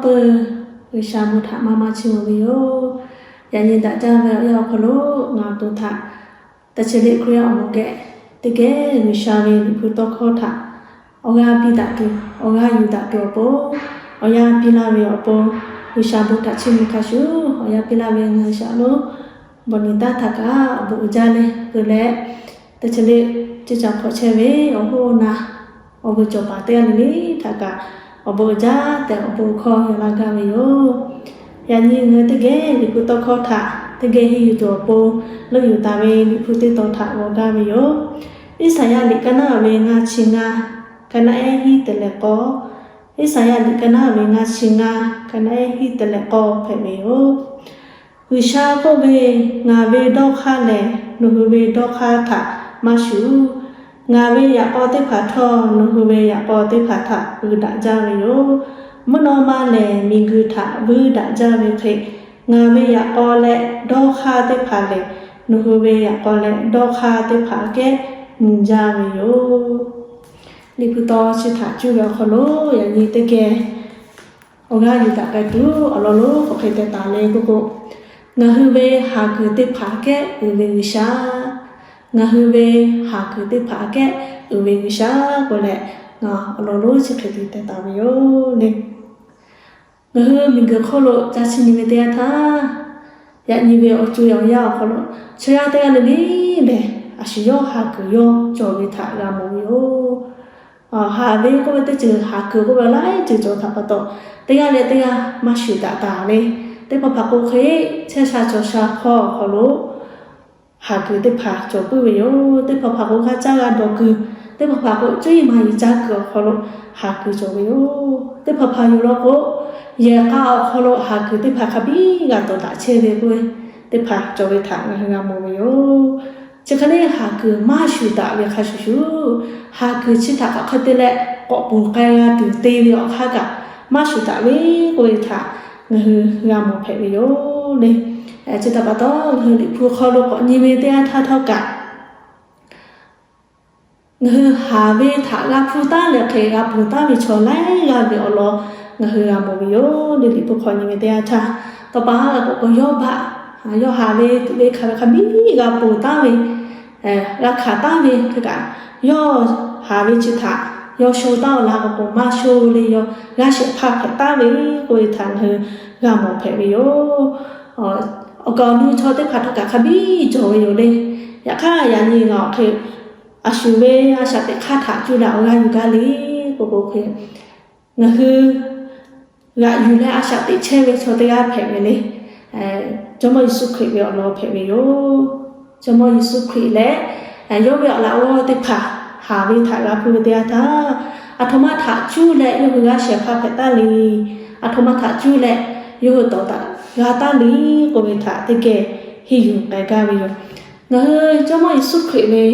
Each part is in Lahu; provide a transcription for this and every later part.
peuˬ, G'uiˬsha bon htaꞈ maˇ maˇ chiˇ mvuh ve yoˬ. Yaꞈ nyi daꞈ jaˇ ve awˬ yanˇ awˬ hk'aw lo ngaˬ awˬ to htaꞈ teˇ chi leˆ Hkriꞈ yaˇ awˬ moˍ geh teˇ geh G'uiˬsha ve Liꞈ hpu tawˇ hkawˇ htaꞈ awˬ g'aˇ piˇ daꞈ tuˬ, awˬ g'aˇ yuˬ daꞈ tuˬ awˬ pon, awˬ yanˇ piˇ laˇ ve awˬ pon, G'uiˬsha bon htaꞈ chiˇ mvuh hk'a shuˍ awˬ yanˇ piˇ laˇ ve ngaˬ hui shaꞈ lo bawˬ nyi taˇ htaꞈ kaꞈ awˬ bon uiˍ jaˇ leh peuˬ leh, teˇ chi leˆ ceˇ caˬ hk'awꞈ chehˇ ve awˬ hoˉ awˬ naˍ, awˬ vuiˬ cawˬ paˍ teˇ g'aˇ le le htaꞈ kaꞈ awˬ bon uiˍ jaˇ tehꞈ awˬ bon hkawˇ yaw laˇ gaˇ ve yoˬ. Yaꞈ nyi ngaˬ hui teˇ geh Liꞈ hpu tawˇ hkawˇ htaꞈ teˇ geh henˇ yuˬ tuˬ awˬ pon, leuˆ yuˬ taˍ ve Liꞈ hpu teˇ tawn htaꞈ g'aw gaˇ ve yoˬ. Iˉsaˍyaˆ liꞈ ka naˉ ve ngaˇ chi ngaˇ, ka naˉ ehˉ hiˉ te leh k'awˇ. Iˉsaˍyaˆ liꞈ ka naˉ ve ngaˇ chi ngaˇ, ka naˉ ehˉ hiˉ te leh k'awˇ hpehꞈ ve yoˬ. G'uiˬsha k'oˆ ve, Ngaˬ ve dawˇ hk'aˇ lehˬ nawˬ hui ve dawˇ hk'aˇ htaꞈ maˇ shuˍ. Ngaˬ ve yaꞈ k'aw teˇ hpaˍ htawˇ nawˬ hui ve yaꞈ k'aw teˇ hpaˍ htaꞈ uiˍ daꞈ jaˇ ve yoˬ. Mvuhˇ naw ma lehˬ miˬguiˬ htaꞈ vuiˇ daꞈ jaˇ ve hk'e, ngaˬ ve yaꞈ k'aw leh dawˇ hk'aˇ teˇ hpaˍ lehˬ nawˬ hui ve yaꞈ k'aw leh dawˇ hk'aˇ teˇ hpaˍ aꞈ kehˉ nyi jaˇ ve yoˬ. Liꞈ hpu tawˇ chi htaꞈ cuˇ ve awˬ hk'aw lo yaꞈ nyi teˇ geh awˬ g'aˇ yuˬ daꞈ k'ai tuˬ awˬ lawn lonˉ k'awꞈ hk'e teh taˍ le k'oˆ k'o, ngaˬ hui ve haˍ kuiˬ teˇ hpaˍ aꞈ kehˉ uiˍ ve G'uiˬsha, ngaˬ hui ve haˍ kuiˬ teˇ hpaˍ aꞈ kehˉ uiˍ ve G'uiˬsha k'oˆ leh, awˬ lawn lonˉ chi hk'e te teh taˍ ve yoˬ le. Ngaˬ hui miˬguiˬ hk'oˆ lo ca chi nyi ve teˇ yanˇ htaˇ, yaꞈ nyi ve awˬ co awˬ yanˇ awˬ hk'aw lo chaw yaˇ teˇ g'aˇ le le lehˬ, a shu yawˇ haˍ kuiˬ yawˇ cawˬ ve htaꞈ g'a mawˬ ve yoˬ. Haˍ ve k'oˆ ve teˇ ceuˬ, haˍ kuiˬ k'oˆ ve laiˉ ceuˬ cawˬ htaꞈ pa taw, teˇ g'aˇ leh teˇ g'aˇ maˇ shuˍ daꞈ taˍ le. Teˇ hpaˍ hpaˍ k'o hk'e chehˇ sha cawˬ sha hk'aw awˬ hk'aw lo haˍ kuiˬ teˇ hpaˍ cawˬ puiˉ ve yoˬ. Teˇ hpaˍ hpaˍ k'o g'aˇ caˇ g'a dawˬ kuiˬ, teˇ hpaˍ hpaˍ k'o cuˇ yiˍ maˍ yiˍ caˇ kuiˬ awˬ hk'aw lo haˍ kuiˬ cawˬ ve yoˬ. Teˇ hpaˍ hpaˍ yoˬ law k'o, yehˬ k'a awˬ hk'aw lo haˍ kuiˬ teˇ hpaˍ hk'a biˇ g'a tawˍ daꞈ chehˇ ve k'oˆ ve teˇ hpaˍ cawˬ ve htaꞈ ngaˬ hui g'a mawˬ ve yoˬ. Chi hk'e le haˍ kuiˬ maˇ shuˍ daꞈ ve hk'a shuˍ shuˍ, haˍ kuiˬ chi htaꞈ hk'aˬ hk'e te leh k'awꞈ ponˬ k'ai g'a tuˬ te ve awˬ hk'aˇ kaꞈ maˇ shuˍ daꞈ ve k'oˆ ve htaꞈ ngaˬ hui g'a mawˬ hpehꞈ ve yoˬ le. Chi htaꞈ pa taw, ngaˬ hui Liꞈ hpu hk'aw lo k'awꞈ nyi ve teˇ yanˇ htaˇ htawˇ kaꞈ, ngaˬ hui haˍ ve htaꞈ g'a hpuˇ taˉ leh hk'e g'a ponˬ taˉ ve chaw laiˉ g'aˇ ve awˬ lawn ngaˬ hui g'a mawˬ ve yoˬ le. Liꞈ hpu hk'aw nyi ve teˇ yanˇ htaˇ, tawˇ pa haˉ g'a k'oˆ k'o, Yawˇbaˆ, yawˇ haˍ ve tuꞈ ve hkanˍ ve hk'a biˇ g'a ponˬ taˉ ve, g'a hkanˍ taˉ ve hk'e kaꞈ, yawˇ haˍ ve chi htaꞈ yawˇ sho taˉ-oˬ laˇ k'o, maˇ sho le, yawˇ g'a shehˍ hpaˇ hpehꞈ taˉ ve k'oˆ ve htaꞈ ngaˬ hui g'a mawˬ hpehꞈ ve yoˬ. Awˬ kaˍ awˬ nu chaw teˇ hpaˍ htawˇ kaꞈ hk'a biˇ cawˬ ve yoˬ le. Yaꞈ hk'aˇ yaꞈ nyi ngaˬ awˬ hk'e a shuˍ ve a shaꞈ teꞈ hk'aˇ htaꞈ cuˇ leh awˬ g'aˇ yuˬ gaˇ le k'oˆ k'o hk'e, ngaˬ hui g'aꞈ yuˬ leh a shaꞈ teꞈ chehˇ ve chaw teˇ g'aˇ hpehꞈ ve le. Jawˇmawˇ Yeˍsuˆ Hkriꞈ ve awˬ lawn hpehꞈ ve yoˬ. Jawˇmawˇ Yeˍsuˆ Hkriꞈ leh yawˇ ve awˬ laꞈ g'awˇ teˇ hpaˍ haˍ ve htaꞈ g'a hpuˇ ve teˇ yanˇ htaˇ, aˬ htoꞈ ma htaꞈ cuˇ leh yawˇ hui g'a shehˍ hpaˇ hpehꞈ taˉ le. Aˬ htoꞈ ma htaꞈ cuˇ leh yawˇ hui tawˍ daꞈ g'a taˉ le k'oˆ ve htaꞈ teˇ geh henˇ yuˬ k'ai gaˇ ve yoˬ. Ngaˬ hui Jawˇmawˇ Yeˍsuˆ Hkriꞈ ve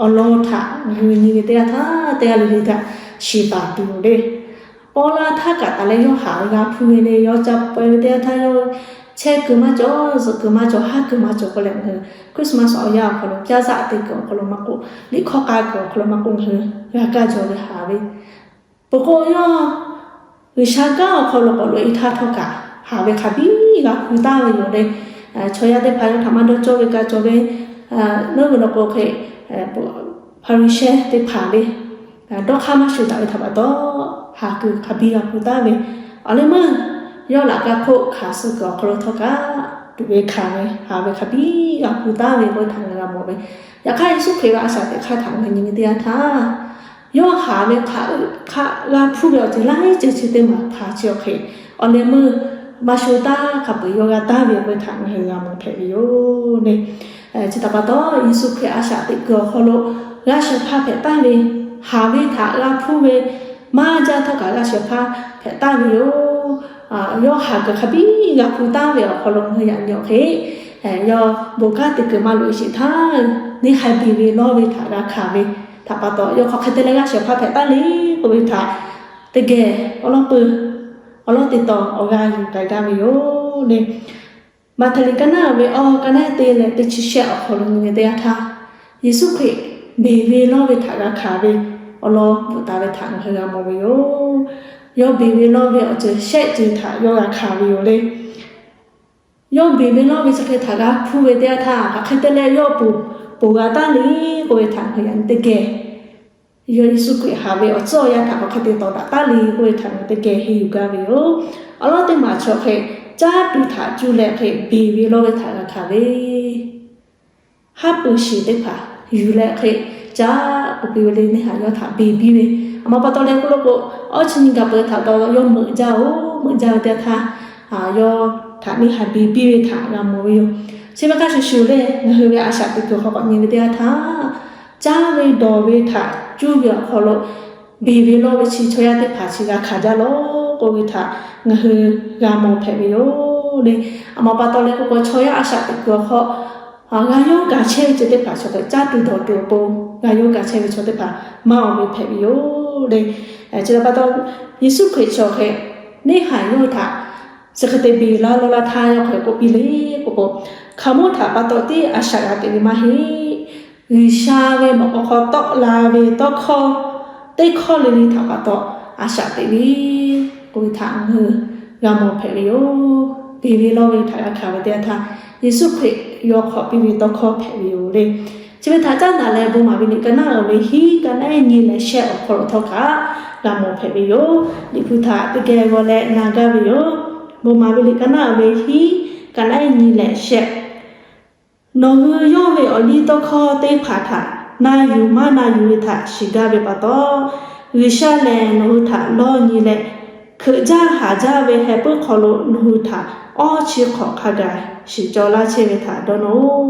awˬ lawn htaꞈ ngaˬ hui nyi ve teˇ yanˇ htaˇ, teˇ g'aˇ le le htaꞈ shiˍ taˍ tuˬ le. Pawˇ laˇ htaˇ kaꞈ taˍ leh yawˇ haˍ ve g'a hpuˇ ve le. Yawˇ ca pawehˇ ve teˇ yanˇ htaˇ yawˇ chehˇ kuiˬ maˇ cawˬ, zuhꞈ kuiˬ maˇ cawˬ, haˉ kuiˬ maˇ cawˬ k'oˆ leh, ngaˬ hui Christmas awˬ yanˇ awˬ hk'aw lo caˇ zaꞈ te kuiˬ awˬ hk'aw lo maˇ k'oˆ, liꞈ hkawˇ k'a kuiˬ awˬ hk'aw lo maˇ k'oˆ, ngaˬ hui g'a kaˇ jaw ve haˍ ve. Peuˬ k'o yawˇ G'uiˬsha kanˉ awˬ hk'aw lo k'awꞈ loꞈ e htaˇ htawˇ kaꞈ, haˍ ve hk'a biˇ g'a hpuˇ taˉ ve yoˬ le. Chaw yaˇ teˇ hpaˍ yawˇ htaꞈ maˇ dawˇ cawˇ ve ka cawˬ ve, leuˉ ve law k'o hk'e, Hpaˍriˍsehˇ teˇ hpaˍ le, dawˇ hk'aˇ maˇ shuˍ daꞈ ve htaꞈ pa taw, haˍ kuiˬ hk'a biˇ g'a hpuˇ taˉ ve. Awˬ leh meuˇ yawˇ laꞈ ka hk'oˆ hkanˍ suh kuiˬ awˬ hk'aw lo htawˇ kaꞈ, tuꞈ ve hkanˍ ve haˍ ve hk'a biˇ g'a hpuˇ taˉ ve k'oˆ ve htaꞈ ngaˬ g'a mawˬ ve. Yaꞈ hk'aˇ Yeˍsuˆ Hkriꞈ ve a shaꞈ teꞈ hk'aˇ htaꞈ ngaˬ nyi ve teˇ yanˇ htaˇ, yawˇ haˍ ve hk'aꞈ g'a hpuˇ ve awˬ ceuˬ laiˉ ceuˬ chi teˇ maˬ htaꞈ chi awˬ hk'e, awˬ leh meuˇ maˇ sho taˇ hk'a peu-eˬ yawˇ g'a taˍ ve k'oˆ ve htaꞈ ngaˬ hui g'a mawˬ hpehꞈ ve yoˬ le. Chi htaꞈ pa taw, Yeˍsuˆ Hkriꞈ a shaꞈ teꞈ kuiˬ awˬ hk'aw lo g'a shehˍ hpaˇ hpehꞈ taˉ ve, haˍ ve htaꞈ g'a hpuˇ ve maˇ jaˇ htawˇ kaꞈ g'a shehˍ hpaˇ hpehꞈ taˉ ve yoˬ. Yawˇ haˍ kuiˬ hk'a biˇ g'a hpuˇ taˉ ve awˬ hk'aw lo ngaˬ hui yaꞈ nyi awˬ hk'e, yawˇ bon kanˉ te kuiˬ maˇ loꞈ e sheˍ htaˇ, neˇ haiˬ beˬ ve lawˇ ve htaꞈ g'a hkanˍ ve htaꞈ pa taw, yawˇ hk'aˬ hk'e te leh g'a shehˍ hpaˇ hpehꞈ taˉ le k'oˆ ve htaꞈ teˇ geh awˬ lawn peuˬ, awˬ lawn teˇ tawn awˬ g'aˇ yuˬ k'ai gaˇ ve yoˬ le. Maꞈhtehˍ liꞈ ka naˉ ve awˬ ka naˉ te leh teˇ chi shehˆ awˬ hk'aw lo nyi ve teˇ yanˇ htaˇ, Yeˍsuˆ Hkriꞈ beˬ ve lawˇ ve htaꞈ g'a hkanˍ ve awˬ lawn bvuhꞈ taˍ ve htaꞈ ngaˬ hui g'a mawˬ ve yoˬ. yawˇ beˬ ve lawˇ ve awˬ ceuˬ shehˆ ceuˬ htaꞈ yawˇ g'a hkanˍ ve yoˬ le. Yawˇ beˬ ve lawˇ ve chi hk'e htaꞈ g'a hpuˇ ve teˇ yanˇ htaˇ, hk'aˬ hk'e te leh yawˇ ponˬ, ponˬ g'a taˉ le k'oˆ ve htaꞈ ngaˬ hui yaꞈ nyi teˇ geh, yawˇ Yeˍsuˆ Hkriꞈ haꞈ ve awˬ tcuhˉ awˬ yanˇ htaꞈ hk'aˬ hk'e te tawˍ daꞈ taˉ le k'oˆ ve htaꞈ ngaˬ hui teˇ geh henˇ yuˬ gaˇ ve yoˬ. Awˬ lawn teˇ maˬ chi awˬ hk'e, caˇ tuˬ htaꞈ cuˇ leh hk'e beˬ ve lawˇ ve htaꞈ g'a hkanˍ ve haˉ pui shiˍ teˇ hpaˍ yuˬ leh hk'e caˇ k'oˆ piˇ ve le. Neˇ haiˬ yawˇ htaꞈ beˬ piˇ ve, aˬ ma pa taw leh k'oˆ lo k'o, awˇ chi nyi gaˬ peuˬ htaꞈ pa taw yawˇ meuꞈ jaˇ oˬ, meuꞈ jaˇ ve teˇ yanˇ htaˇ, yawˇ htaꞈ neˇ haiˬ beˬ piˇ ve htaꞈ g'a mawˬ ve yoˬ. Chi ve hk'a shuˍ shuˍ le, ngaˬ hui ve a shaꞈ teꞈ kuiˬ hk'aw k'awꞈ nyi ve teˇ yanˇ htaˇ, caˇ ve dawˬ ve htaꞈ cuˇ ve awˬ hk'aw lo beˬ ve lawˇ ve chi chaw yaˇ teˇ hpaˍ chi g'a hkanˍ jaˇ lawˬ k'oˆ ve htaꞈ ngaˬ hui g'a mawˬ hpehꞈ ve yoˬ le. Aˬ ma pa taw leh k'oˆ k'o, chaw yaˇ a shaꞈ teꞈ kuiˬ awˬ hk'aw g'a yawˇ gaˬ chehˇ ve chi teˇ hpaˍ chi hk'e caˇ tuˬ dawˬ tuˬ awˬ pon g'a yawˇ gaˬ chehˇ ve chaw teˇ hpaˍ maˇ oˬ ve hpehꞈ ve yoˬ le. Chi htaꞈ pa taw, Yeˍsuˆ Hkriꞈ chi awˬ hk'e neˇ haiˬ yawˇ htaꞈ chi hk'e te beˬ laˇ lawˇ laˇ htaˇ yawˇ hk'e k'oˆ piˇ le k'oˆ k'o, hkaoˍmonˇ htaꞈ pa taw tiˉ a shaꞈ g'a teꞈ ve maˇ heˆ. G'uiˬsha ve mawꞈ k'aw hk'aw tawˆ la ve tawˇ hkawˇ teˇ hkawˇ le le htaꞈ pa taw a shaꞈ teꞈ ve k'oˆ ve htaꞈ ngaˬ hui g'a mawˬ hpehꞈ ve yoˬ. Beˬ ve lawˇ ve htaꞈ g'a hkanˍ ve teˇ yanˇ htaˇ, Yeˍsuˆ Hkriꞈ yawˇ hk'awꞈ piˇ ve tawˇ hkawˇ hpehꞈ ve yoˬ le. Chi ve htaꞈ caˉ daꞈ leh, bon maˍ ve liꞈ ka naˉ uiˍ ve hiˉ ka naˉ eˉ nyi leh shehˆ awˬ hk'aw lo htawˇ kaꞈ g'a mawˬ hpehꞈ ve yoˬ. Liꞈ hpu htaꞈ teˇ geh g'aw leh na gaˇ ve yoˬ. Bon maˍ ve liꞈ ka naˉ uiˍ ve hiˉ ka naˉ eˉ nyi leh shehˆ. Nawˬ hui yawˇ ve awˬ liˇ tawˇ hkawˇ teˇ hpaˍ htaꞈ na yuˬ maˇ na yuˬ ve htaꞈ shiˍ gaˇ ve pa taw, G'uiˬsha lehˬ nawˬ hui htaꞈ lawˇ nyi leh, hkeuꞈ jaˇ haˍ jaˇ ve heh puiˉ hk'aw lo nawˬ hui htaꞈ awˇ chi hk'awꞈ hk'a gaˬ shiˍ cawˬ laˇ chehˇ ve htaꞈ dawˇ nawˬ-oˬ.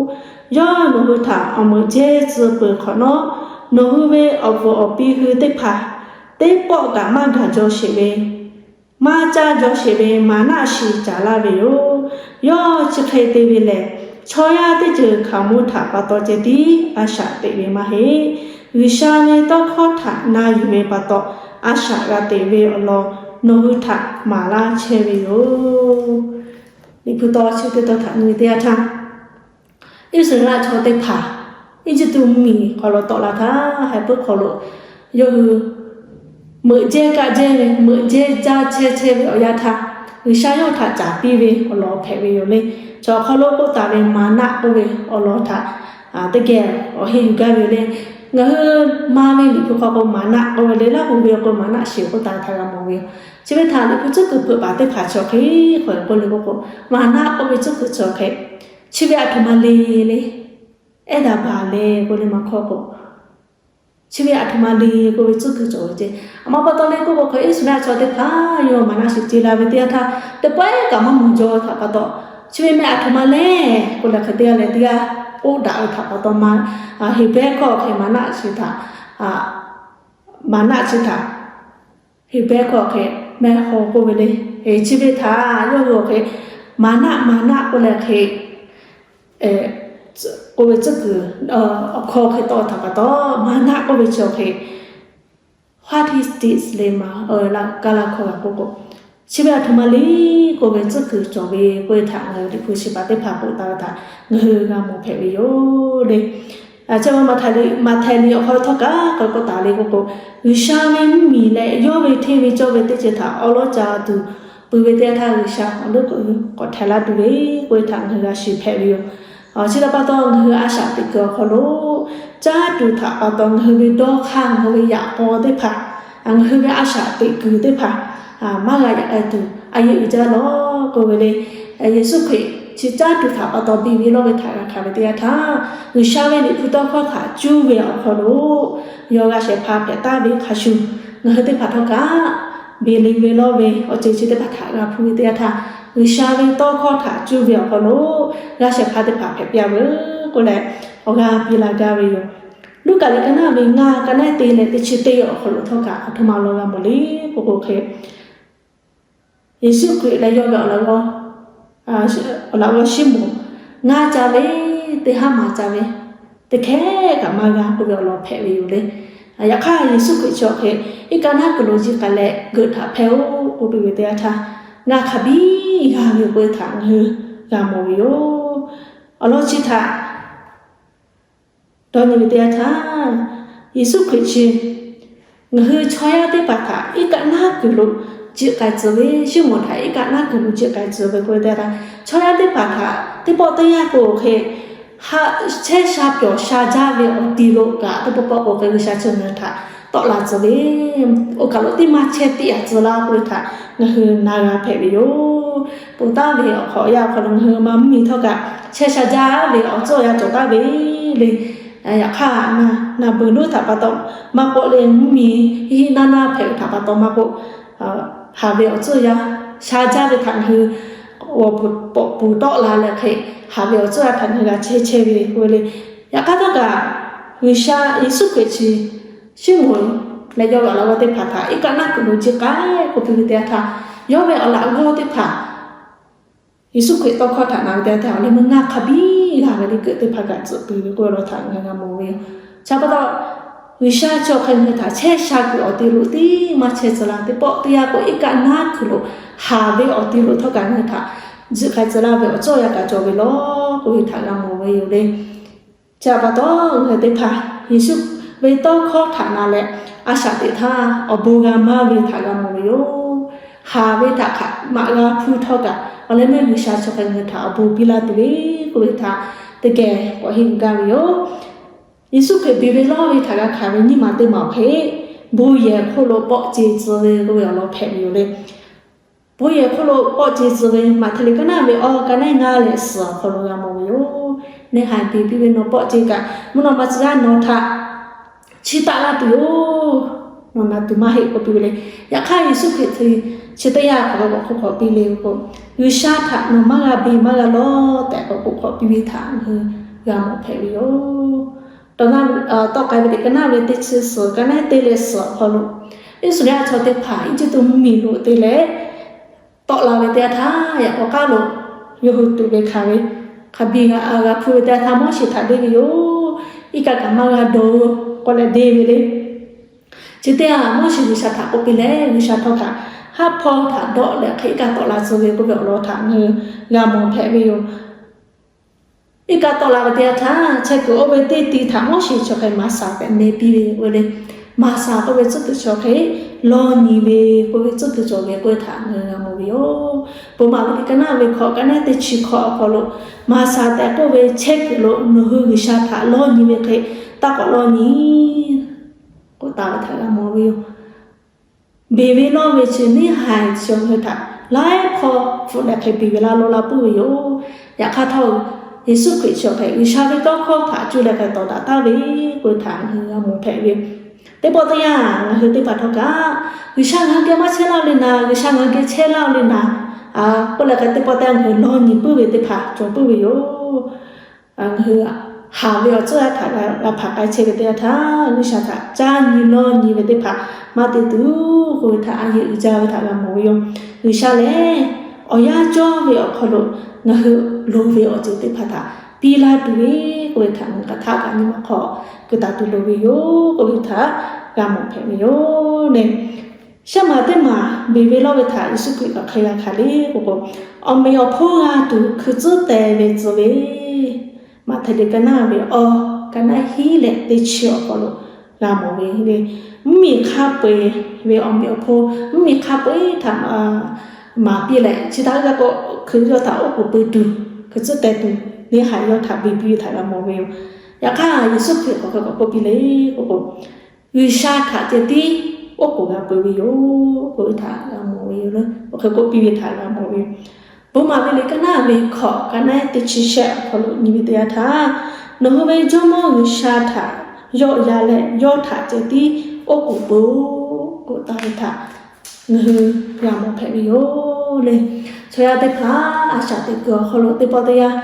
Yawˇ nawˬ hui htaꞈ awˬ meuꞈ jehˇ tcuh peuˬ hk'awꞈ nawˉ, nawˬ hui ve awˬ pfuhˍ awˬ pi hui teˇ hpaˍ teˇ pawˆ kaꞈ maˇ gaˬ jaw sheˍ ve maˇ caˇ jaw sheˍ ve maˍnaˆ shiˍ caˍ laˇ ve yoˬ. Yawˇ chi hk'e te ve lehˬ, chaw yaˇ teˇ ceuˬ hkaoˍmonˇ htaꞈ pa taw ceh tiˉ a shaꞈ teꞈ ve maˇ heˆ. G'uiˬsha ve tawˇ hkawˇ htaꞈ na yuˬ ve pa taw a shaꞈ g'a teꞈ ve awˬ lawn nawˬ hui htaꞈ maˍ laˇ chehˇ ve yoˬ. Liꞈ hpu taw chi teˇ taw htaꞈ nyi ve teˇ yanˇ htaˇ, Iˉsaˍreˍlaˆ chaw teˇ hpaˍ Eˇjiˇtuꞈ mvuhˇmiˬ hk'aw lo tawˆ la htaˇ, heh puiˉ hk'aw lo yawˇ hui meuꞈ jehˇ kaˆ jehˇ ve, meuꞈ jehˇ jaˇ chehˇ chehˇ ve awˬ yanˇ htaˇ, G'uiˬsha yawˇ htaꞈ caˍ piˇ ve awˬ lawn hpehꞈ ve yoˬ le. Chaw hk'aw lo k'oˆ taˍ ve maˍnaˆ k'oˆ ve awˬ lawn htaꞈ teˇ geh awˬ heˆ yuˬ gaˇ ve yoˬ le. Ngaˬ hui ma ve Liꞈ hpu hk'aw k'o maˍnaˆ k'oˆ ve le, Laˇhuˍ ve awˬ hk'aw lo maˍnaˆ shiˍ k'oˆ taˍ ve htaꞈ g'a mawˬ ve yoˬ. Chi ve htaꞈ Liꞈ hpu tcuhˉ kuiˬ hpeuꞈ paˍ teˇ hpaˍ chi awˬ hk'e k'oˆ ve k'o k'o, maˍnaˆ k'oˆ ve tcuhˉ kuiˬ chi awˬ hk'e, chi ve aˬ htoꞈ ma le le, ehˉ daꞈ baˬ le k'oˆ le maˇ hkawˇ k'o, chi ve aˬ htoꞈ ma le k'oˆ ve tcuhˉ kuiˬ cawˬ ve ceˇ. Aˬ ma pa taw le k'oˆ k'o hk'e, Iˉsaˍreˍlaˆ chaw teˇ hpaˍ yawˇ maˍnaˆ shiˍ ce la ve teˇ yanˇ htaˇ, teˇ pawˆ kaꞈ maˇ mawˬ jaw htaꞈ pa taw, chi ve meh aˬ htoꞈ ma le k'oˆ leh hk'e teˇ g'aˇ leh teˇ g'aˇ k'oˆ daꞈ ve htaꞈ pa taw ma, Heˍbrehˇ hkawˇ awˬ hk'e maˍnaˆ shiˍ htaꞈ, maˍnaˆ chi htaꞈ Heˍbrehˇ hkawˇ awˬ hk'e mehˇ haw k'oˆ ve le. Chi ve htaꞈ yawˇ hui awˬ hk'e maˍnaˆ, maˍnaˆ k'oˆ leh hk'e k'oˆ ve tcuhˉ kuiˬ awˬ hkawˇ hk'e tawˆ htaꞈ pa taw, maˍnaˆ k'oˆ ve chi awˬ hk'e, what is this le ma, Kaˇlaˇ hkawˇ g'a k'oˆ k'o, chi ve aˬ htoꞈ ma le k'oˆ ve tcuhˉ kuiˬ cawˬ ve k'oˆ ve htaꞈ ngaˬ hui Liꞈ hpu shiˍ paˍ teˇ hpaˍ k'oˆ taˍ ve htaꞈ ngaˬ hui g'a mawˬ hpehꞈ ve yoˬ le. Chi ma Maꞈhtehˍ liꞈ awˬ hk'aw htawˇ kaꞈ k'oˆ taˍ le k'oˆ k'o, G'uiˬsha ve mvuhˇmiˬ leh yawˇ ve hteˇ ve cawˇ ve teˇ ceuˬ htaꞈ awˉ lawˉ ca tuˬ pui ve teˇ yanˇ htaˇ, G'uiˬsha awˬ leuˉ k'awꞈ htehˍ laˇ tuˬ ve k'oˆ ve htaꞈ ngaˬ hui g'a shiˍ hpehꞈ ve yoˬ. Chi htaꞈ pa taw, ngaˬ hui a shaꞈ teꞈ kuiˬ awˬ hk'aw lo caˇ tuˬ htaꞈ pa taw, ngaˬ hui ve dawˇ hk'aˇ, ngaˬ hui ve yaꞈ k'aw teˇ hpaˍ, ngaˬ hui ve a shaꞈ teꞈ kuiˬ teˇ hpaˍ maˇ g'a yaꞈ k'ai tuˬ a yeˆ uiˍ jaˇ lawˬ k'oˆ ve le. Yeˍsuˆ Hkriꞈ chi caˇ tuˬ htaꞈ pa taw beˬ ve lawˇ ve htaꞈ g'a hkanˍ ve teˇ yanˇ htaˇ, G'uiˬsha ve Liꞈ hpu tawˇ hkawˇ htaꞈ cuˇ ve awˬ hk'aw lo yawˇ g'a shehˍ hpaˇ hpehꞈ taˍ ve hk'a shuˍ, ngaˬ hui teˇ hpaˍ htawˇ kaꞈ beˬ le ve lawˇ ve awˬ ceuˬ chi teˇ hpaˍ htaꞈ g'a hpuˇ ve teˇ yanˇ htaˇ, G'uiˬsha ve tawˇ hkawˇ htaꞈ cuˇ ve awˬ hk'aw lo g'a shehˍ hpaˇ teˇ hpaˍ hpehꞈ piˇ a veuˬ k'oˆ leh, awˬ g'aˇ piˇ la gaˇ ve yoˬ. Luˉkaꞈ liꞈ ka naˉ ve ngaˇ, ka naˉ te leh teˇ chi teˇ awˬ hk'aw lo htawˇ kaꞈ aˬ htoꞈ ma law g'a mawˬ le k'oˆ k'o hk'e, Yeˍsuˆ Hkriꞈ leh yawˇ ve awˬ laꞈ g'awˇ Siˉmonˍ ngaˇ ca ve, teˇ haˉ maˍ ca ve, teˇ hkehˉ kaꞈ maˇ g'a k'oˆ ve awˬ lawn hpehꞈ ve yoˬ le. Yaꞈ hk'aˇ, Yeˍsuˆ Hkriꞈ chi awˬ hk'e iˉ kaˆ naˉ kuiˬ lo jiˆ k'ai leh geuꞈ htaꞈ hpehˇ-oˆ k'oˆ piˇ ve teˇ yanˇ htaˇ, ngaˇ hk'a biˇ g'a ve k'oˆ ve htaꞈ ngaˬ hui g'a mawˬ ve yoˬ. Awˬ lawn chi htaꞈ dawˇ nyi ve teˇ yanˇ htaˇ, Yeˍsuˆ Hkriꞈ chi ngaˬ hui chaw yaˇ teˇ hpaˍ htaꞈ iˉ kaˆ naˉ kuiˬ lo jiˆ k'ai tcuh ve, Siˉmonˍ htaꞈ iˉ kaˆ naˉ kuiˬ lo jiˆ k'ai tcuh ve k'oˆ ve teˇ htaˇ, chaw yaˇ teˇ hpaˍ htaꞈ teˇ pawˆ teˇ yanˇ k'o hk'e, chehˇ sha pyawˬ sha jaˇ ve awˬ ti lo kaꞈ teˇ pawˆ pawˆ k'o hk'e G'uiˬsha chi ngaˬ hui htaꞈ tawˆ la tcuh ve, oˇ kaˬ lo teˇ maˇ chehˇ tiˆ yaꞈ tcuh laˇ k'oˆ ve htaꞈ ngaˬ hui na g'a hpehꞈ ve yoˬ. Peuˬ taˍ ve awˬ hk'awꞈ yaˇ awˬ hk'aw lo ngaˬ hui ma mvuhˇmiˬ htawˇ kaꞈ chehˇ sha jaˇ ve awˬ tcuhˇ awˬ yanˇ cawˬ taˍ ve le. Yaꞈ hk'aˇ, na beuˬ lonˉ htaꞈ pa taw maˇ k'oˆ le, mvuhˇmiˬ hiˉ hiˉ naˇ naˇ hpehꞈ ve htaꞈ pa taw maˇ k'oˆ, haˍ ve awˬ tcuhˇ yanˇ sha jaˇ ve htaꞈ ngaˬ hui awˬ pawꞈ pawꞈ pawꞈ tawˆ la leh hk'e, haˍ ve awˬ tcuhˇ yanˇ htaꞈ ngaˬ hui g'a chehˇ chehˇ ve k'oˆ ve le. Yaꞈ hk'aˇ htawˇ kaꞈ, G'uiˬsha Yeˍsuˆ Hkriꞈ chi Siˉmonˍ leh yawˇ ve awˬ laꞈ g'awˇ teˇ hpaˍ htaꞈ iˉ kaˆ naˉ kuiˬ lo jiˆ k'ai k'oˆ piˇ ve teˇ yanˇ htaˇ, yawˇ ve awˬ laꞈ g'awˇ teˇ hpaˍ Yeˍsuˆ Hkriꞈ tawˇ hkawˇ htaꞈ na ve teˇ yanˇ htaˇ, awˬ leh meuˇ ngaˇ hk'a biˇ g'a ve le keuˆ teˇ hpaˍ kaꞈ tcuhꞈ peuˬ ve k'oˆ ve law htaꞈ ngaˬ g'a mawˬ ve yoˬ. Chi pa taw, G'uiˬsha chi awˬ hk'e ngaˬ hui htaꞈ chehˇ sha kuiˬ awˬ ti lo tiˉ maˇ chehˇ tcuh laˇ, teˇ pawˆ teˇ yanˇ k'o iˉ kaˆ naˉ kuiˬ lo haˍ ve awˬ ti lo htawˇ kaꞈ ngaˬ hui htaꞈ jiˆ k'ai tcuh laˇ ve awˬ cawˇ yaˇ kaꞈ cawˬ ve law k'oˆ ve htaꞈ g'a mawˬ ve yoˬ le. Chi pa taw, ngaˬ hui teˇ hpaˍ Yeˍsuˆ ve tawˇ hkawˇ htaꞈ na leh, a shaꞈ teꞈ htaˇ awˬ bon g'a maˇ ve htaꞈ g'a mawˬ ve yoˬ. Haˍ ve htaꞈ hk'aˬ maꞈ g'a hpuˇ htawˇ kaꞈ, awˬ leh meuˇ G'uiˬsha chi hk'e ngaˬ hui htaꞈ awˬ bon piˇ laˇ tuˬ ve k'oˆ ve htaꞈ teˇ geh k'awꞈ henˇ yuˬ gaˇ ve yoˬ. Yeˍsuˆ Hkriꞈ beˬ ve lawˇ ve htaꞈ g'a hkanˍ ve nyiˇ maˬ teˇ maˬ awˬ hk'e, bon yehˬ hk'oˆ lo pawˆ ce tcuh ve k'oˆ ve awˬ lawn hpehꞈ ve yoˬ le. Bon yehˬ hk'oˆ lo pawˆ ce tcuh ve Maꞈhtehˍ liꞈ ka naˆ ve awˬ ka naˆ ngaˇ leh suhˍ awˬ hk'aw lo g'a mawˬ ve yoˬ. Neˇ haiˬ beˬ piˇ ve nawˬ pawˆ ce kaꞈ, mvuhˇ naw ma tcuh yaˇ nawˬ htaꞈ chiˇ taˆ laˇ tuˬ yoˬ. Nawˬ na tuˬ maˇ heˆ k'oˆ piˇ ve le. Yaꞈ hk'aˇ, Yeˍsuˆ Hkriꞈ chi teˇ yanˇ hk'aˬ lo k'awꞈ hk'oˆ k'awꞈ piˇ le k'o, G'uiˬsha htaꞈ nawˬ maˇ g'a beˬ maˇ g'a lawˇ tehꞈ k'awꞈ k'oˆ k'awꞈ piˇ ve htaꞈ ngaˬ hui g'a mawˬ hpehꞈ ve yoˬ. Tawˇ k'ai ve teˇ ka naˆ ve teˇ chi suhˍ ka naˆ teˇ leh suhˍ awˬ hk'aw lo, Iˉsaˍreˍlaˆ chaw teˇ hpaˍ Eˇjiˇtuꞈ mvuhˇmiˬ lo te leh tawˆ la ve teˇ yanˇ htaˇ, yaꞈ k'aw k'aˉ lo yawˇ hui tuꞈ ve hkanˍ ve, hk'a biˇ g'a g'a hpuˇ ve teˇ yanˇ htaˇ Moˉseˍ htaꞈ deˇ ve yoˬ. Iˉ kaˆ kaꞈ maˇ g'a dawˬ k'oˆ leh deˇ ve le. Chi teˇ yanˇ Moˉseˍ G'uiˬsha htaꞈ k'oˆ piˇ leh, G'uiˬsha htawˇ kaꞈ haˉ hpawˇ htaꞈ dawˆ leh hk'e iˉ kaˆ tawˆ la tcuh ve k'oˆ ve awˬ lawn htaꞈ ngaˬ hui g'a mawˬ hpehꞈ ve yoˬ. Iˉ kaˆ tawˆ la ve teˇ yanˇ htaˇ, chehˇ kuiˬ oˇ ve teˇ ti htaꞈ Moˉseˍ chi hk'e maˍ saˍ tehꞈ meh piˇ ve k'oˆ ve le. Maˍ saˍ k'oˆ ve tcuhˉ tuˬ chi hk'e lawˇ nyi ve k'oˆ ve tcuhˉ tuˬ cawˬ ve k'oˆ ve htaꞈ ngaˬ hui g'a mawˬ ve yoˬ. Bon maˍ ve teˇ ka naˆ ve hkawꞈ ka naˆ teˇ chi hkawꞈ awˬ hk'aw lo, maˍ saˍ tehꞈ k'oˆ ve chehˇ kuiˬ lo nawˬ hui G'uiˬsha htaꞈ lawˇ nyi ve hk'e taˇ k'awꞈ lawˇ nyi k'oˆ taˍ ve htaꞈ g'a mawˬ ve yoˬ. Beˬ ve lawˇ ve chi neˇ haiˬ chi ngaˬ hui htaꞈ laiˉ hkawˇ hpfuhˆ leh hk'e beˬ ve laˇ lawˇ laˇ puiˉ ve yoˬ. Yaꞈ hk'aˇ htawˇ, Yeˍsuˆ Hkriꞈ chi awˬ hk'e G'uiˬsha ve tawˇ hkawˇ htaꞈ cuˇ leh hk'e tawˍ daꞈ taˍ ve k'oˆ ve htaꞈ ngaˬ hui g'a mawˬ hpehꞈ ve yoˬ. Teˇ pawˆ teˇ yanˇ ngaˬ hui teˇ hpaˍ htawˇ kaꞈ, G'uiˬsha ngaˬ hui geh maˇ chehˇ laˇ le naˍ, G'uiˬsha ngaˬ hui geh chehˇ laˇ le naˍ k'oˆ leh hk'e teˇ pawˆ teˇ yanˇ ngaˬ hui lawˇ nyi puiˉ ve teˇ hpaˍ cawˬ puiˉ ve yoˬ. Ngaˬ hui haˍ ve awˬ tcuhˉ htaꞈ g'a hpanˍ k'ai chehˇ ve teˇ yanˇ htaˇ, G'uiˬsha htaꞈ caˇ nyi lawˇ nyi ve teˇ hpaˍ maˇ te tuˬ k'oˆ ve htaꞈ a yehˬ uiˍ jaˇ ve htaꞈ g'a mawˬ ve yoˬ. G'uiˬsha lehˬ, awˬ yanˇ cawˇ ve awˬ hk'aw lo ngaˬ hui loˍ ve awˬ ceuˬ teˇ hpaˍ htaꞈ piˇ laˇ tuˬ ve k'oˆ ve htaꞈ ngaˬ hui hk'aˬ htaˆ kaꞈ nyi ma hk'aw keu taˍ tuˬ loˍ ve yoˬ k'oˆ ve htaꞈ g'a mawˬ hpehꞈ ve yoˬ le. Shehˆ maˬ teˇ maˬ beˬ ve lawˇ ve htaꞈ Yeˍsuˆ Hkriꞈ hk'aˬ hk'e g'a hkanˍ le k'o k'o, awˬ meꞈ awˬ hponˇ g'a tuˬ hkui tcuhˉ teh ve tcuh ve Maꞈhtehˍ liꞈ ka naˆ ve awˬ ka naˆ hiˉ leh teˇ chi awˬ hk'aw lo g'a mawˬ ve le. Mvuhˇmiˬ hk'a peu-eˬ ve awˬ meꞈ awˬ hponˇ, mvuhˇmiˬ hk'a peu-eˬ htaꞈ maˍ piˇ leh, chi htaꞈ g'a k'o, hkui yawˇ htaꞈ oˉ k'oˍ pui tuˬ, hkui tcuhˉ teh tuˬ, neˇ haiˬ yawˇ htaꞈ beˬ piˇ ve htaꞈ g'a mawˬ ve yoˬ. Yaꞈ hk'aˇ, Yeˍsuˆ Hkriꞈ k'awꞈ hk'e k'awꞈ k'oˆ piˇ le k'o k'o, G'uiˬsha htaꞈ ceh tiˉ oˉ k'oˍ g'a peu ve yoˬ k'oˆ ve htaꞈ g'a mawˬ ve yoˬ le. Awˬ hk'e k'oˆ piˇ ve htaꞈ g'a mawˬ ve yoˬ. Bon maˍ ve liꞈ ka naˆ ve hkawꞈ ka naˆ teˇ chi shehˆ awˬ hk'aw lo nyi ve teˇ yanˇ htaˇ, nawˬ hui ve Jawˇmawˇ G'uiˬsha htaꞈ yawˆ yan leh, yawˇ htaꞈ ceh tiˉ oˉ k'oˍ pui-oˬ k'oˆ taˍ ve htaꞈ ngaˬ hui g'a mawˬ hpehꞈ ve yoˬ le. Chaw yaˇ teˇ hpaˍ a shaꞈ teꞈ kuiˬ awˬ hk'aw lo teˇ pawˆ teˇ yanˇ,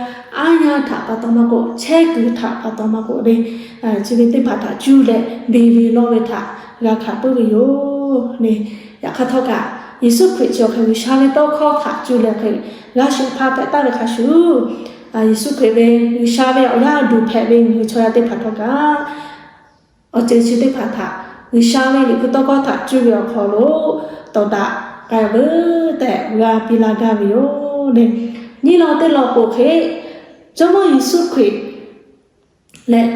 aˉ yanˇ htaꞈ pa taw maˇ k'oˆ, chehˇ kuiˬ htaꞈ pa taw maˇ k'oˆ le, chi ve teˇ hpaˍ htaꞈ cuˇ leh beˬ ve lawˇ ve htaꞈ g'a hkanˍ puiˉ ve yoˬ le. Yaꞈ hk'aˇ htawˇ kaꞈ, Yeˍsuˆ Hkriꞈ chi awˬ hk'e G'uiˬsha ve tawˇ hkawˇ htaꞈ cuˇ leh hk'e g'a shehˍ hpaˇ hpehꞈ taˍ ve hk'a shuˍ, Yeˍsuˆ Hkriꞈ ve G'uiˬsha ve awˬ yaˇ duˬ hpehꞈ ve ngaˬ hui chaw yaˇ teˇ hpaˍ htawˇ kaꞈ, awˬ ceuˬ chi teˇ hpaˍ htaꞈ G'uiˬsha ve liꞈ hpu tawˇ hkawˇ htaꞈ cuˇ ve awˬ hk'aw lo tawˍ daꞈ k'ai veuˬ tehꞈ g'a piˇ laˇ gaˇ ve yoˬ le. Nyiˇ law teˇ law k'o hk'e, Jawˇmawˇ Yeˍsuˆ Hkriꞈ leh,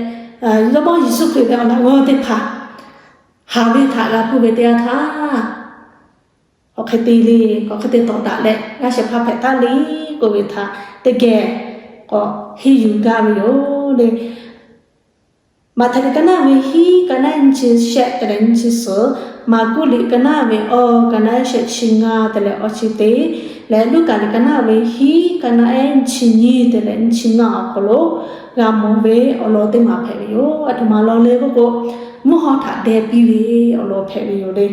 Jawˇmawˇ Yeˍsuˆ Hkriꞈ ve awˬ laꞈ g'awˇ teˇ hpaˍ haˍ ve htaꞈ g'a hpuˇ ve teˇ yanˇ htaˇ, awˬ hk'e te le, k'awꞈ hk'e te tawˍ daꞈ leh g'a shehˍ hpaˇ hpehꞈ taˉ le k'oˆ ve htaꞈ teˇ geh k'awꞈ henˇ yuˬ gaˇ ve yoˬ le. Maꞈhtehˍ liꞈ ka naˆ ve hiˉ, ka naˆ ehˉ nyiˇ chi shehˆ te leh nyiˇ chi suhˍ, Maˍkuˆ liꞈ ka naˆ ve awˇ, ka naˆ ehˉ shehˆ chi ngaˇ te leh awˇ chi teˇ, leh Luˉkaꞈ liꞈ ka naˆ ve hiˉ, ka naˆ ehˉ nyiˇ chi nyiˇ te leh nyiˇ chi ngaˇ awˬ hk'aw lo g'a mawˬ ve awˬ lawn teˇ maˬ hpehꞈ ve yoˬ. Aˬ htoꞈ ma lawn le k'oˆ k'o, mvuhˇ haw htaꞈ deh piˇ ve awˬ lawn hpehꞈ ve yoˬ le.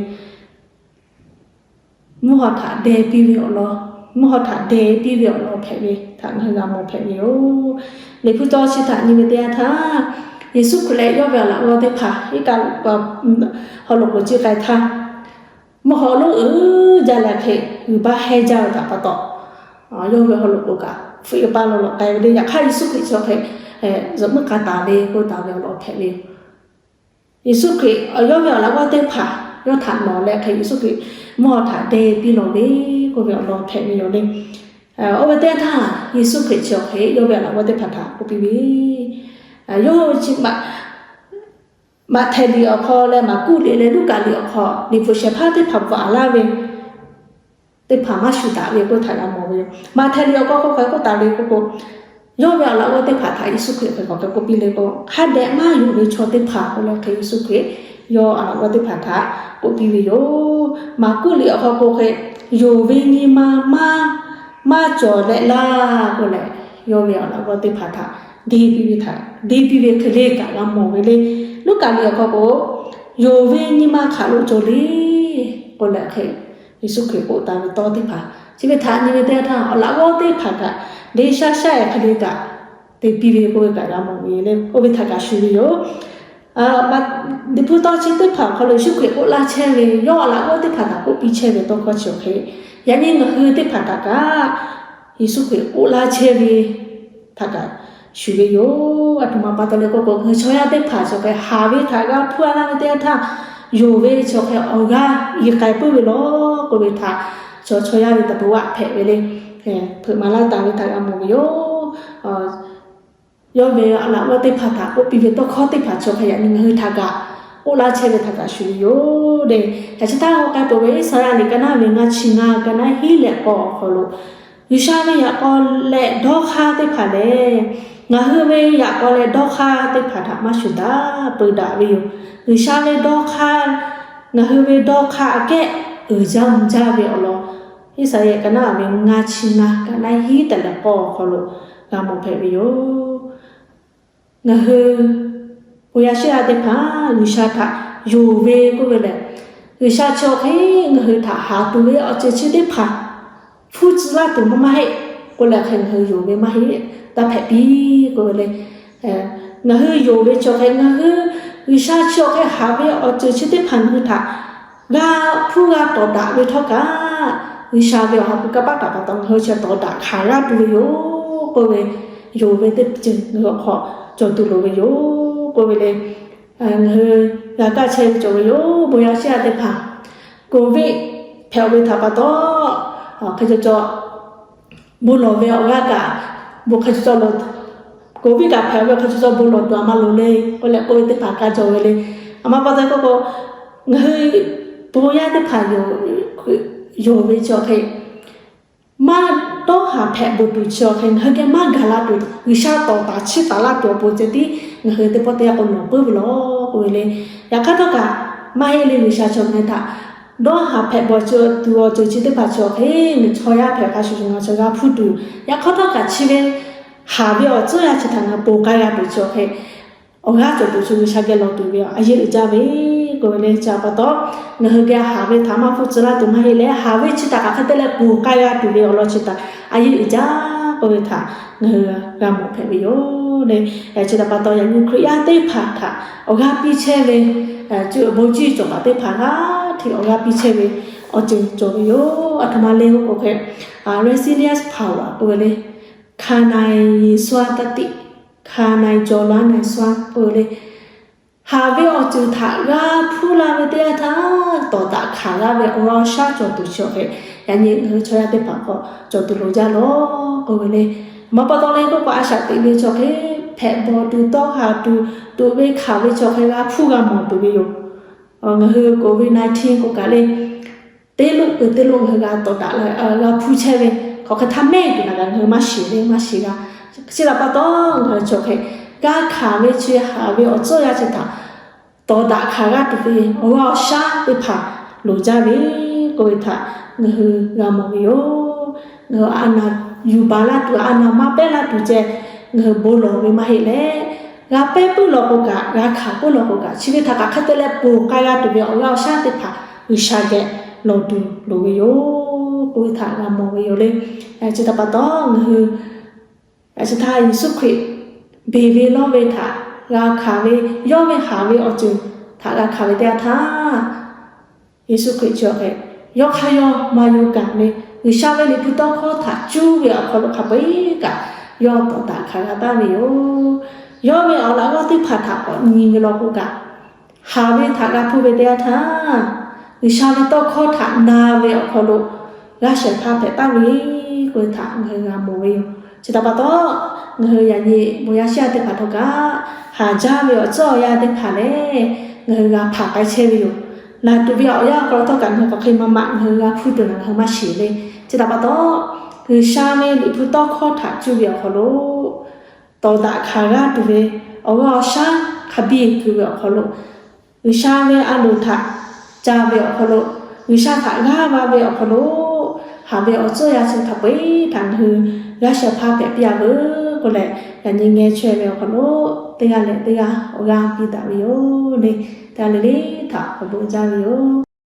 Mvuhˇ haw htaꞈ deh piˇ ve awˬ lawn, mvuhˇ haw htaꞈ deh piˇ ve awˬ lawn hpehꞈ ve htaꞈ ngaˬ hui g'a mawˬ hpehꞈ ve yoˬ. Liꞈ hpu tawˇ chi htaꞈ nyi ve teˇ yanˇ htaˇ, Yeˍsuˆ Hkriꞈ leh yawˇ ve awˬ laꞈ g'awˇ teˇ hpaˍ iˉ kaˆ haw loꞈ k'oˍ ciˇ k'ai htaˇ, mvuhˇ haw lonˉ uiˍ jaˇ leh hk'e g'uiˬ baˇ hehnˇ jaˇ ve htaꞈ pa taw, yawˇ ve haw loꞈ k'oˍ kaꞈ hpfuhˆ pa law lawꞈ k'ai ve le. Yaꞈ hk'aˇ Yeˍsuˆ Hkriꞈ chi hk'e zuhꞈ muiˉ k'a taˍ ve k'oˆ taˍ ve awˬ lawn hpehꞈ ve yoˬ. Yeˍsuˆ Hkriꞈ yawˇ ve awˬ laꞈ g'awˇ teˇ hpaˍ yawˇ htaꞈ nawˬ leh hk'e Yeˍsuˆ Hkriꞈ mvuhˇ haw htaꞈ deh piˇ lawˬ ve k'oˆ ve awˬ lawn hpehꞈ ve yoˬ le. Oˇ ve teˇ yanˇ htaˇ Yeˍsuˆ Hkriꞈ chi awˬ hk'e yawˇ ve awˬ laꞈ g'awˇ teˇ hpaˍ htaꞈ k'oˆ piˇ ve, yawˇ chi Maꞈhtehˍ liꞈ awˬ hk'aw leh Maˍkuˆ liꞈ leh Luˉkaꞈ liꞈ awˬ hk'aw liꞈ hpu shehˍ hpaˇ teˇ hpaˍ bvuhꞈ laˇ ve teˇ hpaˍ maˇ shuˍ daꞈ ve k'oˆ htaꞈ g'a mawˬ ve yoˬ. Maꞈhtehˍ liꞈ awˬ hk'aw k'oˆ hk'e k'oˆ taˍ ve k'oˆ k'o, yawˇ ve awˬ laꞈ g'awˇ teˇ hpaˍ htaꞈ Yeˍsuˆ Hkriꞈ hk'e k'awꞈ hk'e k'oˆ piˇ le k'o, hk'a dehꞈ maˇ yonˍ ve chaw teˇ hpaˍ k'oˆ leh hk'e Yeˍsuˆ Hkriꞈ yawˇ awˬ laꞈ g'awˇ teˇ hpaˍ htaꞈ k'oˆ piˇ ve yoˬ. Maˍkuˆ liꞈ awˬ hk'aw k'o hk'e, yonˍ ve nyi ma maˇ maˇ cawˬ leh laˇ k'oˆ leh, yawˇ ve awˬ laꞈ g'awˇ teˇ hpaˍ htaꞈ deh piˇ ve htaꞈ deh piˇ ve hk'e le kaꞈ g'a mawˬ ve le. Luˉkaꞈ liꞈ awˬ hk'aw k'o, yonˍ ve nyi ma hk'aˬ lo cawˬ le k'oˆ leh hk'e Yeˍsuˆ Hkriꞈ k'oˆ taˍ ve tawˇ teˇ hpaˍ chi ve htaꞈ nyi ve teˇ yanˇ htaˇ, awˬ laꞈ g'awˇ teˇ hpaˍ kaꞈ deˇ shaˉ shaˉ ehˍ hk'e le kaꞈ te piˇ ve k'oˆ ve kaꞈ g'a mawˬ ve le. Oˇ ve htaꞈ kaꞈ shuˍ ve yoˬ. Liꞈ hpu tawˇ chi teˇ hpaˍ awˬ hk'aw lo Yeˍsuˆ Hkriꞈ k'oˆ laˇ chehˇ ve, yawˇ awˬ laꞈ g'awˇ teˇ hpaˍ htaꞈ k'oˆ piˇ chehˇ ve tawˇ hkawˇ chi awˬ hk'e, yaꞈ nyi ngaˬ hui teˇ hpaˍ htaꞈ kaꞈ Yeˍsuˆ Hkriꞈ k'oˆ laˇ chehˇ ve htaꞈ kaꞈ shuˍ ve yoˬ. Aˬ htoꞈ ma pa taw leh k'oˆ k'o, ngaˬ hui chaw yaˇ teˇ hpaˍ chi awˬ hk'e haˍ ve htaꞈ g'a hpuˇ a laˇ ve teˇ yanˇ htaˇ, yonˍ ve chi awˬ hk'e awˬ g'aˇ i k'ai puiˉ ve law k'oˆ ve htaꞈ chaw chaw yaˇ ve taˍ peuˬ vaˆ hpehꞈ ve le. Hpeuꞈ maˍ laˇ taˍ ve htaꞈ g'a mawˬ ve yoˬ. Yawˇ ve awˬ laꞈ g'awˇ teˇ hpaˍ htaꞈ k'oˆ piˇ ve tawˇ hkawˇ teˇ hpaˍ chi awˬ hk'e yaꞈ nyi ngaˬ hui htaꞈ kaꞈ k'oˆ laˇ chehˇ ve htaꞈ kaꞈ shuˍ ve yoˬ le. Yaꞈ chi htaˇ k'o k'ai peuˬ ve Iˉsaˍyaˆ liꞈ ka naˆ ve ngaˇ chi ngaˇ, ka naˆ hiˉ leh k'awˇ awˬ hk'aw lo, G'uiˬsha ve yaꞈ k'aw leh dawˇ hk'aˇ teˇ hpaˍ lehˬ, ngaˬ hui ve yaꞈ k'aw leh dawˇ hk'aˇ teˇ hpaˍ htaꞈ maˇ shuˍ daꞈ peu daꞈ ve yoˬ. G'uiˬsha ve dawˇ hk'aˇ, ngaˬ hui ve dawˇ hk'aˇ aꞈ kehˉ uiˍ jaˇ mvuh jaˇ ve awˬ lawn, Iˉsaˍyaˆ ka naˆ ve ngaˇ chi ngaˇ, ka naˆ hiˉ tehꞈ leh k'awˇ awˬ hk'aw lo g'a mawˬ hpehꞈ ve yoˬ. Ngaˬ hui bon yaˇ shiˉ yaˇ teˇ hpaˍ G'uiˬsha htaꞈ yonˍ ve k'oˆ ve lehˬ, G'uiˬsha chi awˬ hk'e ngaˬ hui htaꞈ haˍ tuˬ ve awˬ ceuˬ chi teˇ hpaˍ hpuˇ tcuh laˇ tuˬ maˇ maˇ heˆ k'oˆ leh hk'e ngaˬ hui yonˍ ve maˇ heˆ. Taˇ hpehꞈ piˇ k'oˆ ve le. Ngaˬ hui yonˍ ve chi awˬ hk'e ngaˬ hui G'uiˬsha chi awˬ hk'e haˍ ve awˬ ceuˬ chi teˇ hpaˍ ngaˬ hui htaꞈ g'a hpuˇ g'a tawˍ daꞈ ve htawˇ kaꞈ, G'uiˬsha ve awˬ ha hpu kanˇ paˆ htaꞈ pa taw ngaˬ hui chi tawˍ daꞈ hkanˍ g'aˇ tuˬ ve yoˬ k'oˆ ve, yonˍ ve teˇ ceuˬ ngaˬ hui awˬ hk'aw cawˬ tuˬ loˍ ve yoˬ k'oˆ ve le. Ngaˬ hui g'a kaˇ chehˇ ve cawˬ ve yoˬ. Bon yaˇ shiˉ yaˇ teˇ hpaˍ, Covid hpehꞈ ve htaꞈ pa taw, hk'e cawˬ cawˬ bon lawˬ ve awˬ g'aˇ kaꞈ, bon hk'e cawˬ cawˬ lo, Covid kaꞈ hpehꞈ ve hk'e cawˬ cawˬ bon lawˬ tuˬ a maˇ loˍ le k'oˆ leh k'oˆ ve teˇ hpaˍ kaˇ cawˬ ve le. A ma pa taw k'oˆ k'o, ngaˬ hui bon yaˇ teˇ hpaˍ yonˍ ve chi awˬ hk'e maˇ dawˇ haˍ hpehꞈ bawˬ tuˬ chi awˬ hk'e ngaˬ hui geh maˇ gaˬ la tuˬ, G'uiˬsha tawˍ taˍ chiˇ taˍ laˇ tuˬ awˬ pon ceh tiˉ ngaˬ hui teˇ pawˆ teˇ yanˇ k'o nawˬ puiˉ ve law k'oˆ ve le. Yaꞈ hk'aˇ htawˇ kaꞈ maˇ heˆ le, G'uiˬsha chi ngaˬ hui htaꞈ dawˇ haˍ hpehꞈ bawˬ tuˬ awˬ ceuˬ chi teˇ hpaˍ chi awˬ hk'e ngaˬ chaw yaˇ hpehꞈ hk'a shuˍ shuˍ ngaˬ chaw g'a hpuˇ tuˬ, yaꞈ hk'aˇ htawˇ kaꞈ chi ve haˍ ve awˬ tcuhˉ yaˇ chi htaꞈ ngaˬ ponˬ k'ai g'a tuˬ chi awˬ hk'e awˬ g'aˇ cawˬ tuˬ chi G'uiˬsha geh lawˬ tuˬ ve a yeˇ uiˍ jaˇ ve k'oˆ ve le. Chi pa taw, ngaˬ hui geh haˍ ve htaꞈ maˇ hpuˇ tcuh laˇ tuˬ maˇ heˆ leh, haˍ ve chi htaꞈ hk'aˬ hk'e te leh ponˬ k'ai g'a tuˬ ve awˬ lawn chi htaꞈ a yeˇ uiˍ jaˇ k'oˆ ve htaꞈ ngaˬ hui g'a mawˬ hpehꞈ ve yoˬ le. Chi htaꞈ pa taw, yaꞈ nyi Hkriꞈ yaˇ teˇ hpaˍ htaꞈ awˬ g'aˇ piˇ chehˇ ve, bon ciˇ cawˬ paˍ teˇ hpaˍ g'aˇ hteꞈ awˬ g'aˇ piˇ chehˇ ve awˬ ceuˬ cawˬ ve yoˬ. Aˬ htoꞈ ma le k'oˆ k'o hk'e, resilience power k'oˆ ve le. Hkanˍ naˍ suaˇ taˇ tiˆ, hkanˍ naˍ cawˬ laˇ naˍ suaˇ k'oˆ ve le. Haˍ ve awˬ ceuˬ htaꞈ g'a hpuˇ la ve teˇ yanˇ htaˇ, tawˍ daꞈ hkanˍ laˇ ve awˬ g'aˇ awˬ shaˉ cawˬ tuˬ chi awˬ hk'e, yaꞈ nyi ngaˬ hui chaw yaˇ teˇ hpaˍ k'awꞈ cawˬ tuˬ loˍ jaˇ lawˬ k'oˆ ve le. Maˇ pa taw le k'oˆ k'o, a shaꞈ teꞈ ve chi awˬ hk'e hpehꞈ bawˬ tuˬ, dawˇ haˍ tuˬ, tuꞈ ve hkanˍ ve chi awˬ hk'e g'a hpuˇ g'a mawˬ tuˬ ve yoˬ. Ngaˬ hui Covid nineteen k'oˆ kaꞈ le, teˇ loˆ peuˬ teˇ loˆ ngaˬ hui g'a tawˍ daꞈ leh g'a hpuˇ chehˇ ve, hk'aˬ hk'e htaˇ mehˆ tuˬ naˬ kaꞈ ngaˬ hui maˇ shiˍ le, maˇ shiˍ g'a. Chi htaꞈ pa taw ngaˬ hui chi hk'e g'a hkanˍ ve chi haˍ ve awˬ tcuhˇ yaˇ chi htaꞈ tawˍ daꞈ hkanˍ g'a tuˬ ve awˬ g'aˇ awˬ shaˉ teˇ hpaˍ loˍ jaˇ ve k'oˆ ve htaꞈ ngaˬ hui g'a mawˬ ve yoˬ. Ngaˬ hui a naˍ yuˬ baˬ laˇ tuˬ, a naˍ maˇ pehˉ laˇ tuˬ ceh ngaˬ hui bon lawˬ ve maˇ heˆ leh, g'a pehˉ puiˉ lawˬ k'o kaꞈ, g'a hkanˍ puiˉ lawˬ k'o kaꞈ, chi ve htaꞈ kaꞈ hk'e te leh ponˬ k'ai g'a tuˬ ve awˬ g'aˇ awˬ shaˉ teˇ hpaˍ G'uiˬsha geh lawˬ tuˬ loˍ ve yoˬ k'oˆ ve htaꞈ g'a mawˬ ve yoˬ le. Chi htaꞈ pa taw ngaˬ hui chi htaˇ Yeˍsuˆ Hkriꞈ beˬ ve lawˇ ve htaꞈ g'a hkanˍ ve, yawˇ ve haˍ ve awˬ ceuˬ htaꞈ g'a hkanˍ ve teˇ yanˇ htaˇ, Yeˍsuˆ Hkriꞈ chi awˬ hk'e yawˇ hk'aˇ yawˇ maˇ yawˇ kaꞈ ve G'uiˬsha ve Liꞈ hpu tawˇ hkawˇ htaꞈ cuˇ ve awˬ hk'aw lo hk'a peu-eˬ kaꞈ yawˇ tawˍ daꞈ hkanˍ g'a taˍ ve yoˬ. Yawˇ ve awˬ laꞈ g'awˇ teˇ hpaˍ htaꞈ k'awꞈ nyi ve law k'o kaꞈ, haˍ ve htaꞈ g'a hpuˇ ve teˇ yanˇ htaˇ, G'uiˬsha ve tawˇ hkawˇ htaꞈ na ve awˬ hk'aw lo g'a shehˍ hpaˇ hpehꞈ taˍ ve k'oˆ ve htaꞈ ngaˬ hui g'a mawˬ ve yoˬ. Chi htaꞈ pa taw, ngaˬ hui yaꞈ nyi bon yaˇ shiˉ yaˇ teˇ hpaˍ htawˇ kaꞈ, haˍ jaˇ ve awˬ tcuhˉ awˬ yanˇ teˇ hpaˍ lehˬ, ngaˬ hui g'a hpanˍ k'ai chehˇ ve yoˬ. Laˬ tuˬ ve awˬ yanˇ awˬ hk'aw lo htawˇ kaꞈ ngaˬ hui k'awꞈ hk'e maˇ maꞈ, ngaˬ hui g'a hpuˇ tuˬ naˬ ngaˬ hui maˇ shiˍ le. Chi htaꞈ pa taw, G'uiˬsha ve Liꞈ hpu tawˇ hkawˇ htaꞈ cuˇ ve awˬ hk'aw lo tawˍ daꞈ hkanˍ g'a tuˬ ve awˬ g'aˇ awˬ shaˉ hk'a biˇ kuiˬ ve awˬ hk'aw lo, G'uiˬsha ve a loˍ htaꞈ ca ve awˬ hk'aw lo, G'uiˬsha htaꞈ g'aˇ va ve awˬ hk'aw lo, haˍ ve awˬ tcuhˉ yaˇ chi hk'a peu-eˬ htaꞈ ngaˬ hui g'a shehˍ hpaˇ hpehꞈ piˇ a veuˬ k'oˆ leh, yaꞈ nyi ngeh chaweh ve awˬ hk'aw lo teˇ g'aˇ leh teˇ g'aˇ awˬ g'aˇ piˇ daꞈ ve yoˬ le. Teˇ g'aˇ le le htaꞈ awˬ bon jaˇ ve yoˬ.